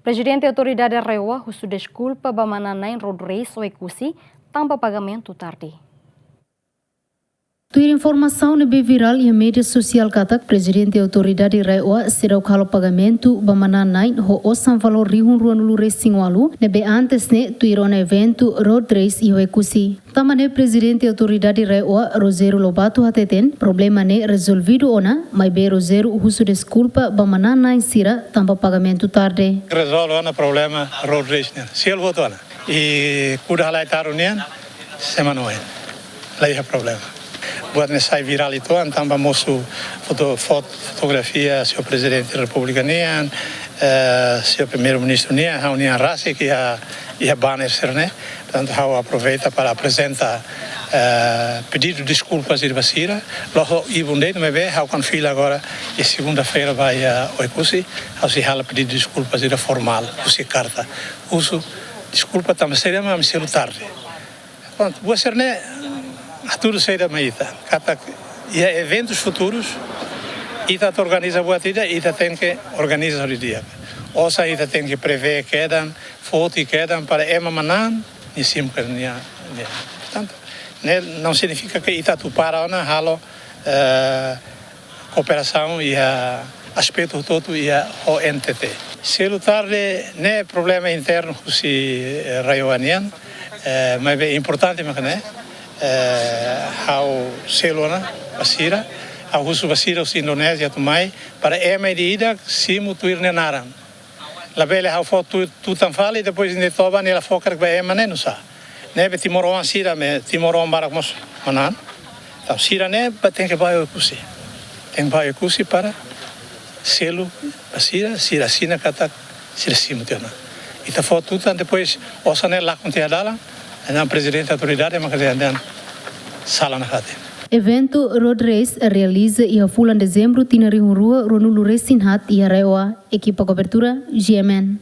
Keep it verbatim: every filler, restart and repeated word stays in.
Prezidente Autoridade RAEOA husu deskulpa ba manán-na'in Rodrigues Oekusi tanba pagamentu tarde. Tuir informasaun ne'ebé virál iha média sosiál katak Prezidente Autoridade RAEOA seidauk halo pagamentu ba manán-na'in ho osan valór rihun ruanulu-resin-ualu ne'ebé antes ne'e tuir ona eventu road race iha Oekusi. Tanba ne'e Prezidente Autoridade RAEOA Rogério Lobato hateten problema ne'e rezolvidu ona, maibé Rogério husu deskulpa ba manán-na'in sira tanba pagamentu tarde. Rezolve ona problema road race nian. Selu hotu ona. I kuda halai taru nian, semana oin. La iha problema. Buat ne'e sai virál uitoan, tanba mosu foto, fot-, fotografia, señór Prezidente da Repúblika nian, eh, señór Primeiru-Ministru nian, ha'u-nian rasik iha, iha banner sira-ne'e. Portantu, ha'u aproveita para aprezenta, eh, pedidu deskulpas ida ba sira. Loos ibun de'it, maibé ha'u kan fila agora, iha segunda-feira ba iha Oekusi, ha'u sei halo pedidu deskulpas ida formál, husi karta. Husu deskulpa tanba saida mak ami selu tarde. Prontu, buat sira-ne'e hatudu saida mai ita. Katak iha eventus futurus, ita atu organiza buat ida, ita tenke organiza didi'ak. Osan ita tenke prevee kedan, foti kedan para ema manán, nia simu kedan nia, nia. Portantu, ne'e não significa que ita atu para ona halo, eh, kooperasaun iha aspetu hotu-hotu iha ho N T T. Selu tarde ne'e problema internu husi, eh, RAEOA nian, eh, maibé importante mak ne'e, eh, ha'u selu ona ba sira, ha'u husu ba sira husi Indonézia atu mai, para ema ida-idak simu tuir nia naran. Labele ha'u fó tu-, tutan fali, depois nia toba nia la fó karik ba ema ne'e nusá. Ne'ebé timoroan sira, maibé timoroan barak mós manán. Entaun, sira-ne'e ba tenke ba Oekusi. Tenke ba Oekusi para selu ba sira, sira asina katak sira simu tiha ona. Ita fó tutan, depois osan ne'e lakon tiha dalan, entaun Prezidente Autoridade mak dehan sala nafatin. Eventu road race realiza iha fulan Dezembru tinan rihun rua ruanulu-resin-haat iha RAEOA. Ekipa kobertura, G M N.